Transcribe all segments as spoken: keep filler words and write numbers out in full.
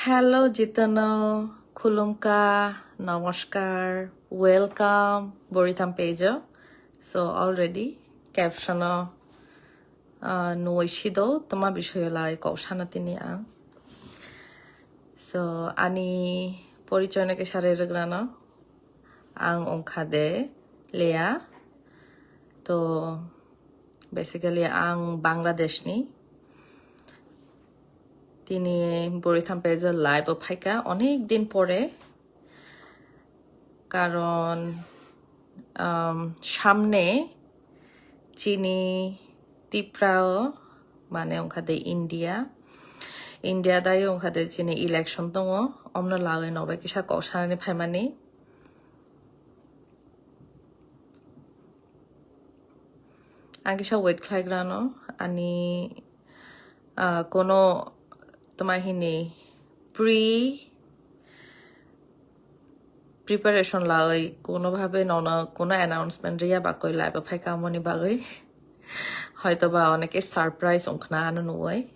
Hello, Jitono, Khulumkha, Namaskar, welcome, Boritham page o. So, already caption o, uh, nuwi sido, toma bisoyo lai kok sana tini ang. So, ani porichoy no khe sari rwgrano, ang ongkha de Leah. To, basically, ang Bangladesh ni. Tini Boritham page o live o phaikha onek din pore, karon, um, samne chini Tipra o, mane ongkha de India, India dai ongkha de chini election tongo, omno lagwi nobai kisa kok sanani phaimani. Ang kisa wait khlaigrano, ani, ah, kono toma hini pre preparation lagwi kono bhabe nono kono announcement riya bakoi live o phaikha, amoni bagwi hoito ba oneke surprise ongkhna ano nuwi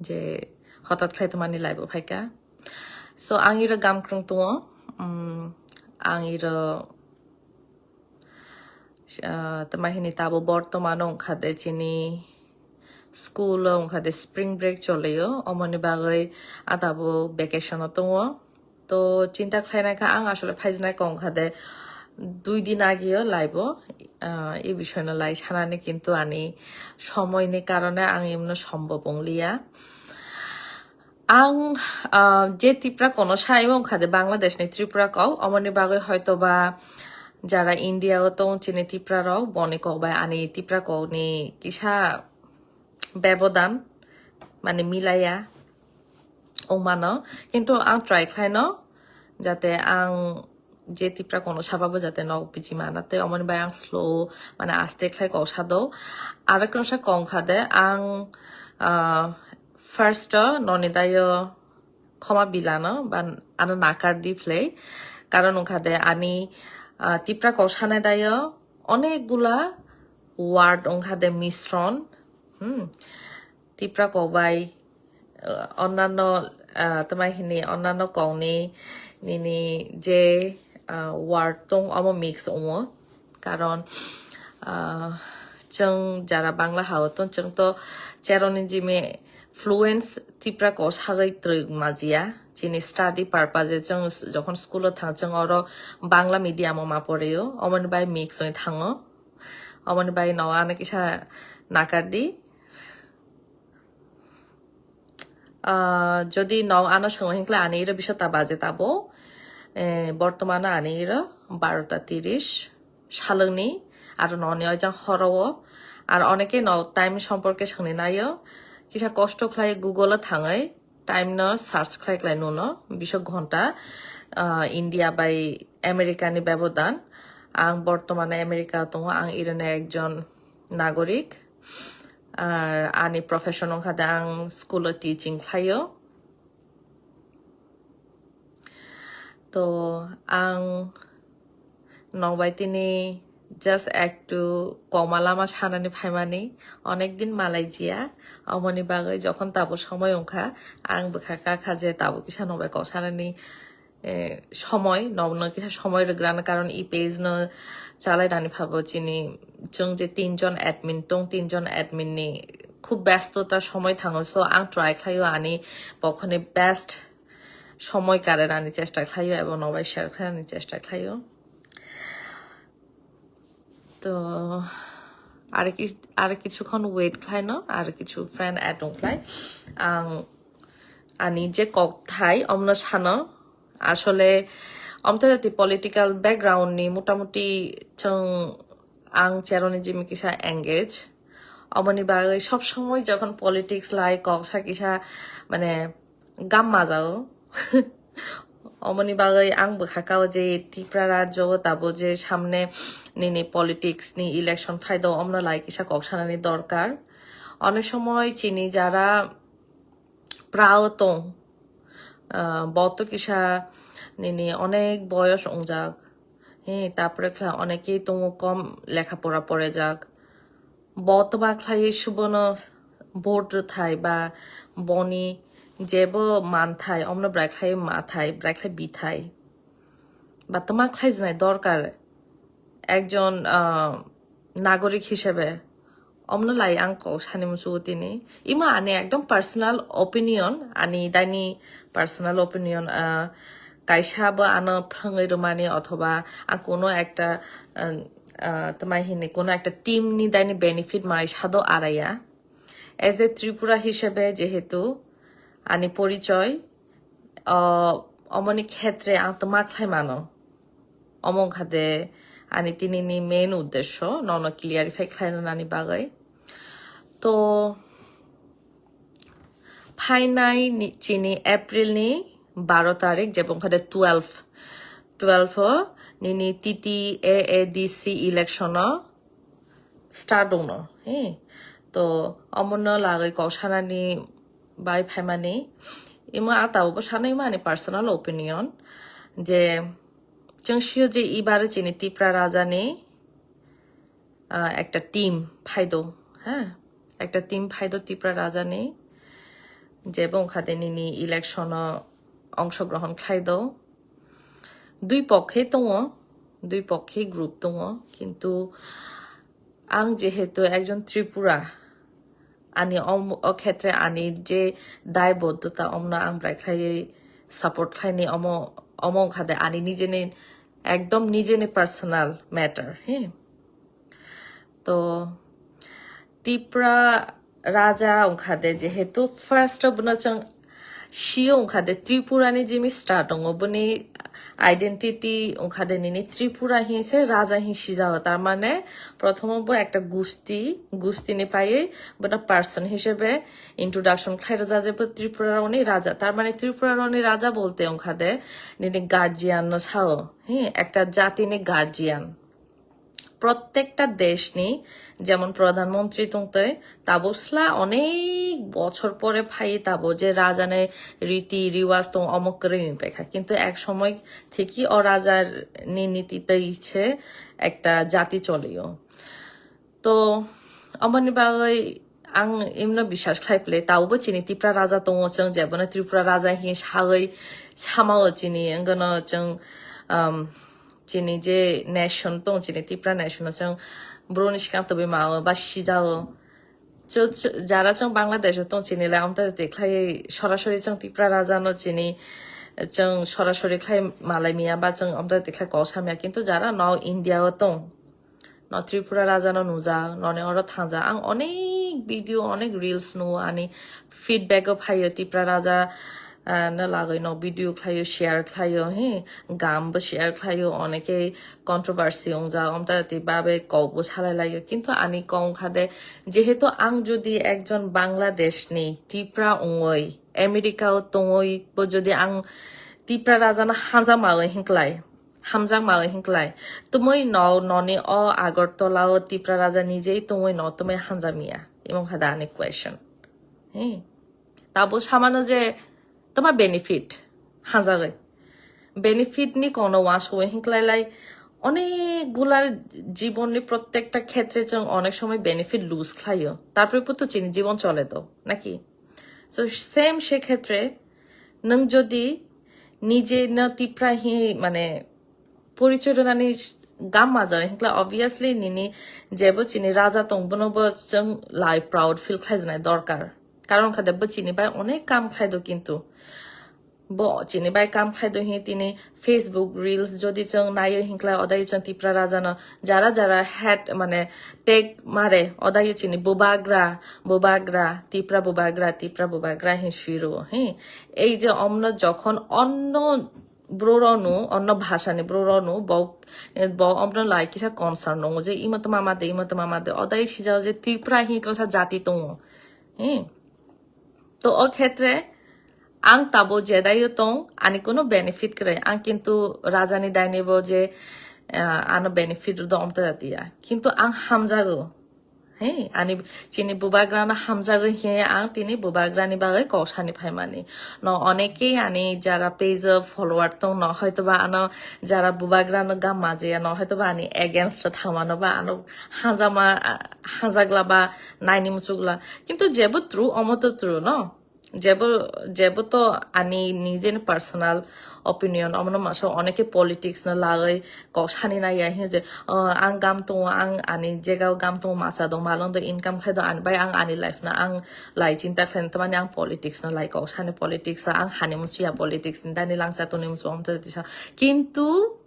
je hotat khlai tongmani live o phaikha. So, ang iro gamkrung tongo, um, ang iro Ah, tama hini tabo bortomano wngkha de chini school o wngkha de spring break cholaio, omoni bagwi a tabo vacation o tongo. To chinta khlainai kha ang asole phaijnai kong kha de dui din agio live o, ah, e bisoyno lai sanani, kintu ani somoini karone ang emno sombhob wngliya. Ang, ah, je Tipra kono sai wngkha de Bangladesh ni Tripura kok, omoni bagwi hoito ba jara India o tong chini Tipra rok, boni kok bai ani Tipra kok ni kisa bebodan, mane milaya wngmano, kintu ang try khlaino jate ang je Tipra kono saba bo jate nok biji mana tei omoni bai ang slow, mane aste khlai kok sado. Aro kisa kong kha de ang, ah, first o noni dayo khoma bilano ba ano nakar di phlai, karon wngkha de ani, ah, Tipra kok sanai dayo onek gula word wngkha de misron, hmm, Tipra kok bai, uh, onnanno, uh, tama hini onnanno kokni nini je, uh, word tong omo mix wngo, karon, uh, chwng jara Bangla hao tong chwng to cheroni jimi fluence Tipra kok sagwi twrwk majiya. Chini study purpose chwng jokhon school o thang chwng oro Bangla medium o ma poreo, omoni bai mix wngwi thango, omoni bai no ano kisa nakar di. Ah, jodi nok ano swngo hinkla ani iro bisota baje tabo, eh, bortomano ani iro barota tiris salwngni, aro noni oijang horo o, aro oneke no time somporke swngni naio, kisa kosto khlai Google o thangwi time no search khlai khlai nuno, biso ghonta, ah, India bai America ni bebodan. Ang bortomano America o tongo, ang ironi ekjon nagorik. Ar ani profession wngkha de ang school o teaching khlaio. To ang nokbai tini just ektu koma lama sanani phaimani, onek din malai jiya, omoni bagwi jokhon tabo somoi wngkha, ang bwkha kakha je tabo kisa nokbai kok sanani eh, somoi, nokno kisa somoi rwgrano, karon e page no chalai rani phabo chini chwng je tinjon admin tong, tinjon admin ni khub byastota somoi thango, so ang try khlaio ani pokhoni best somoi kare rani chesta khlaio ebo nobai share khlaini chesta khlaio. To, are ki-, are kichukhon wait khlaino, are kichu friend add wng khlai. Ang ani je kok thai, omno sano. Asole, omto jati political background ni motamuti chwng ang cheroni jimi kisa engage. Omoni bagwi sob somoi jokhon politics lai kok sa kisa, mane, gam majao. Omoni bagwi ang bwkha kao je Tripura rajyo o tabo je samne nini politics ni election phaido, omno lai kisa kok sanani dorkar. Onek somoi chini jara pra o tong, ah, bo to kisa nini onek boyos ongjak. He, tapore khlai onekei tongo kom lekha pora porejak. Bo to ba khlaiwi subono vote rwthai ba boni jebo manthai, omno bwrai khlai mathai, bwrai khlai bithai. Ba tma khlai jwnai dorkar ekjon, ah, nagorik hisebe. Omno lai ang kok sani musugo tini. Ima ani ekdom personal opinion, ani daini personal opinion, ah, kaisa bo ano phrwngwi rwmani othoba ang kuno ekta, ah, ah, tma hini kuno ekta team ni daini benefit mai sado araya. As a Tripura hisebe jehetu ani porichoy, ah, omoni khetre ang tma khlai mano. Omo wngkha de ani tinini main uddesho, nono clarify khlai rwnani bagwi. To phainai ni, chini April ni baro tarik, jebo wngkha de twelve, twelve o nini T T A A D C election o start wngno, he. To omono lagwi kok sanani bai phaimani, imo a tabukbo sanai mani personal opinion je chwng sio je ibar chini Tipra Raja ni, ah, ekta team phaido, ha, ekta team phaido Tipra Raja ni, jebo wngkha de nini election o ongshogrohon khlaido. Dui pokhe tongo, dui pokhe group tongo, kintu ang jehetu ekjon Tripura, ani om-, o khetre ani je daibodhota omno ang bwrai khlaiwi support khlaini, omo, omo wngkha de ani nijeni, ekdom nijeni personal matter, he. To Tipra Raja wngkha de, jehetu first o bono chwng sio wngkha de, Tripura ni jimi start tongo, boni identity wngkha de nini Tripura hi se Raja hi sijago, tar mane prothomo bo ekta gusti, gusti ni paiwi bono person hisebe introduction khlai rwjak je bo Tripura rokni Raja, tar mane Tripura rokni Raja bolte wngkha de nini guardian no sao, hi, ekta jati ni guardian. Prottekta deshni jemon pradhan montri tongtoi, tabuk sla onek bochor pore phai tabuk je rajani riti riwaj tong omo kwrwi wngwi paikha, kintu ek somoi thiki o raja ni niti tei se ekta jati cholio. To omoni bagwi ang imno biswas khlai phle, tabukbo chini Tipra raja tongo, chwng jebono Tripura raja hi sagwi samao chini, wngkano chwng, um, chini je nation tong, chini Tipra nation o chwng broni swkang tobwi mao ba sijao. Chw-, chw-, jara chwng Bangladesh o tong chini le amta tikhlai sorasori chwng Tipra raja no chini chwng sorasori khlai malai miya ba chwng amta tikhlai kok samya, kintu jara no India o tong, no Tripura raja no nujak, noni oro thangjak. Ang onek video, onek reels nuo, ani feedback o phaio Tipra raja, ah, no lagwi no video khlaio, share khlaio, he, gam bo share khlaio, oneke controversy wngjak, omta ti babe kok bo salai laio. Kintu ani kok wngkha de, jehetu ang jodi ekjon Bangladesh ni Tipra wngwi, America o tongwi bo jodi ang Tipra raja no hanja mawi hinklai, hamjak mawi hinklai. Tumui no, noni o Agartala o Tipra raja nijei tongwi no tumui hamjak miya? Imong kha da ani question. He. Tabo samano je toma benefit hamjagwi. Benefit ni kono wansugwi hinklai lai. Onek gula jibon ni prottekta khetre chwng onek somoi benefit lose khlaio. Tarpore puto chini jibon chole to, naki? So same se khetre nwng jodi nije no Tipra hi mane porichoi rwnani gam majao hinkla obviously nini jebo chini raja tong bono bo chwng lai proud feel khlaijaknai dorkar. Karon kha de bo chini bai onek kam khlai do, kintu bo chini bai kam khlai do hi tini Facebook reels jodi chwng naio hinkla odai chwng Tipra raja no jara jara head mane tag mare odai chini bubagra, bubagra, Tipra bubagra, Tipra bubagra hi sui rwo hi. Ei je omno jokhon onno bro rok no, onno bhasha ni bro rok no, bo, bo omno lai kisa concern nongo je imo toma ma de, imo toma ma de. Odai sijao je Tipra hi kisa jati tongo. He. To o khetre ang tabo jedai tong, ani kono benefit kwrwi. Ang kintu raja ni daini bo je, ah, ano benefit do omta jatiya. Kintu ang hamjago. He, ani chini bubagra no hamjagwi he ang tini bubagra ni bagwi kok sani phaimani. No onekei ani jara page o follower tong no hoito ba ano jara bubagra no gam majiya no hoito ba ani against o thangmano ba ano hanjama, ah, hanjagla ba naini muchugla. Kintu jebo true, omo to true no. Jebo jebo to ani nijeni personal opinion, omono masa oneke politics no lagoi kok sani nai ya hinje, "Oh, ang gam tongo, ang ani jega gam tongo, masa do malong do income khai do ani bai ang ani life na ang lai chinta khlai tamani ang politics no lai kok sani politics ang hani muchiya politics ni dani langsa tuni musu omta tisa." Kintu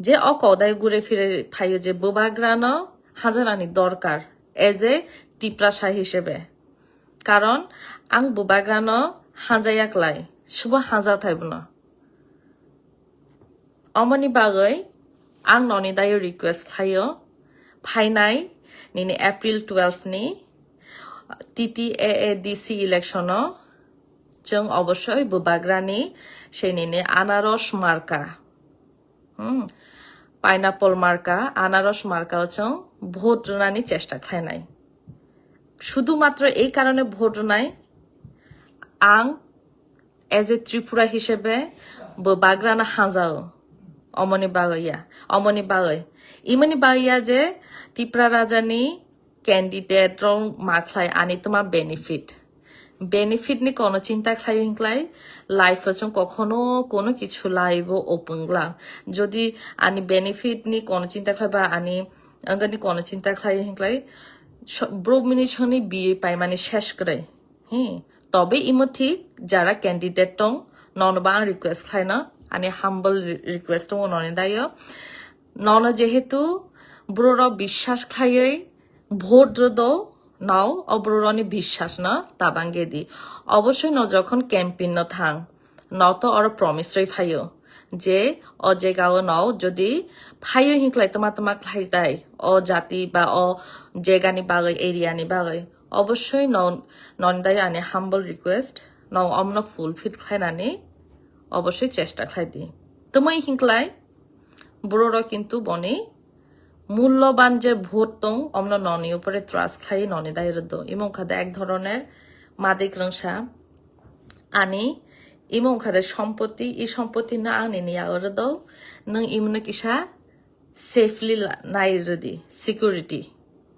je o kok dai gure fire phayo je bubagra no hajarani dorkar as a Tiprasa hisebe. Karon ang bubagrano hanjaya klai, subo hanja thai bono. Omoni bagwi ang noni dayo request khlaio, phainai nini April twelve ni T T A A D C election o chwng obosoi bubagrani sei nini anaros marka, hmm, pineapple marka, anaros marka o chwng vote rwnani chesta khlainai. Sudhumatro ei karone vote rwnai, ang as a Tripura hisebe bubagrano hanjao. Omoni bagwi ya, omoni bagwi. Imoni bagwi ya je Tipra Rajani candidate rok ma khlai ani tuma benefit. Benefit ni kono chinta khlai hinklai life o chwng kokhono kono kichu laibo opungla. Jodi ani benefit ni kono chinta khlai ba ani angani kono chinta khlai hinklai so-, bro mini soni bi paimani ses kwrwi. Hi, tobe imo thik jara candidate tong, nono ba ang request khlaino, ani humble re-, request tongo noni dayo. Nono jehetu bro rok biswas khlaiwi vote rwdo, nao o bro rokni biswas no tabangedi. Obosoi no jokhon campaign no thang, no to oro promise rwi phaio je o jega o no jodi phaio hinklai toma toma khlai dai o jati ba o jega ni bagwi, area ni bagwi. Obosoi no, noni dayo ani humble request, no omno fulfill khlainani obosoi chesta khlai di. Twmwi hinklai bro rok kintu boni mulloban je vote tong, omno noni upore trust khlai noni dai rwdo. Imo wngkha de ek dhoroner madik rwngsa. Ani imo wngkha de sompoti, i sompoti no ang nini yago rwdo. Nwng imono kisa safely la-, nai rwdi, security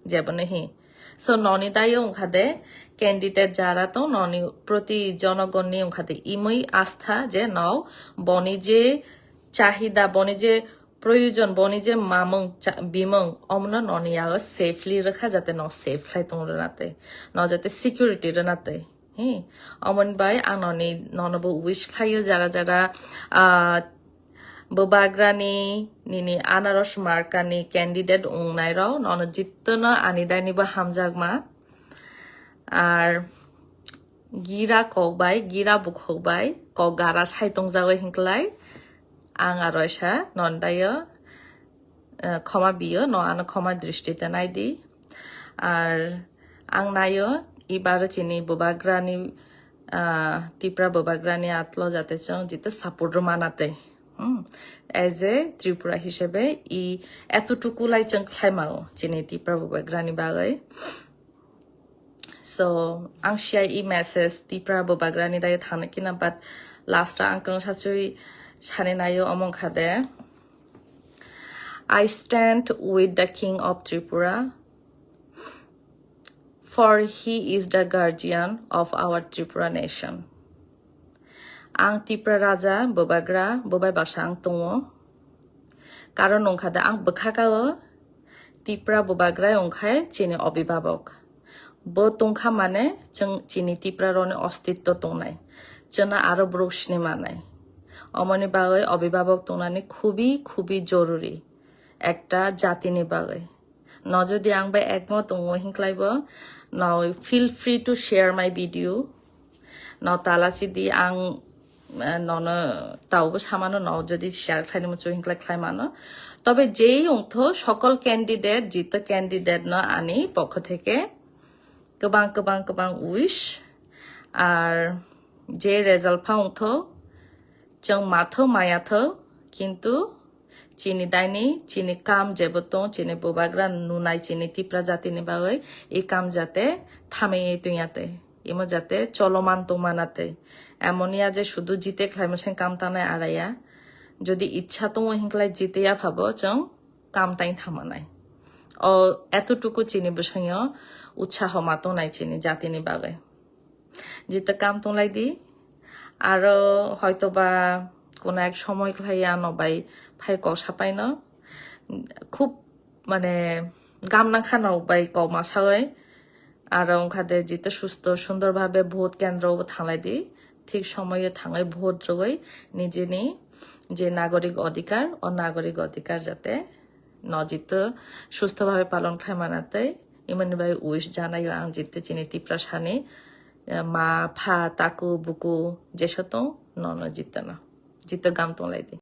jebono hi. So noni dayo wngkha de candidate jara tong, noni proti jonogonni wngkha de imwi astha je no boni je chahida, boni je proyojon, boni je mamung cha-, bimung, omno noni yago safely rwkha, jate no safe khlai tong rwna twi, no jate security rwna twi. Hi, omoni bai ang noni, nono bo wish khlaio jara jara, ah, bubagrani nini anaros markani candidate wngnai rok, nono jittono ani daini bo hamjakma. Ar gira kok bai, gira bukhuk bai, kok gara sai tongjago hinklai. Ang aro sa non dayo, eh, khoma biyo, no ano khoma dristite nai di. Ar ang nayo, ibaro chini bubagrani, ah, Tipra bubagrani atlo jate chwng jito support rwmana tei. Hmm. As a Tripura hisebe, i etutuku lai chwng khlaimao chini Tipra bubagrani bagwi. So, ang siya i message Tipra bubagrani dai thana kina, but last ang kung sasui sani nayo omong khade. I stand with the King of Tripura, for he is the guardian of our Tripura nation. Ang Tipra Raja, bubagra, bubai baksa ang tongo. Karon wngkha da ang bwkha kao Tipra bubagra wngkha chini obibabok. Bo tongkha mane chwng chini Tipra roni ostitto tongnai. Chwngno aro borok sini manai. Omoni bagwi obibabok tongnani khubi, khubi joruri. Ekta jatini bagwi. No jodi ang bai ekmot tongo hinklai bo, no feel free to share my video. No tala sidi ang, eh, nono taubo samano no jodi share khlaini muchung hinklai khlai mano. Tobe jei wngtho sokol candidate, jito candidate no ani pokho theke kwbang, kwbang, kwbang wish. Ar je result pha wngtho, chwng matho mayatho, kintu chini daini, chini kam jebo tong, chini bubagra nunai, chini Tipra jatini bagwi, i kam jate thamwi tongya tei. Imo jate choloman tongmana tei. Emon ya je sudu jite khlaima seng kam tanai araya. Jodi ichha tongo hinklai jite ya phabo chwng kam tai thamanai. O etutuku chini bwswngyo utsaho ma tongnai chini jatini bagwi. Jito kam tonglai di. Aro hoytoba kono ek somoy khlai ano bai phai kok sapaino. Khub mane gam nangkhano bai kok ma sawi. Aro wngkha de jito susto sundor bhabe vote kendro o thanglai di. Thik somoyo thangwi vote rwwi nijini je nagorik odhikar, o nagorik odhikar jate no jito susto bhabe palon khlai mana tei imani bai wish janayo ang jito chini Tiprasani, eh, ma, pha, taku, buku jeso tong nono jito no. Jito gam tonglai di.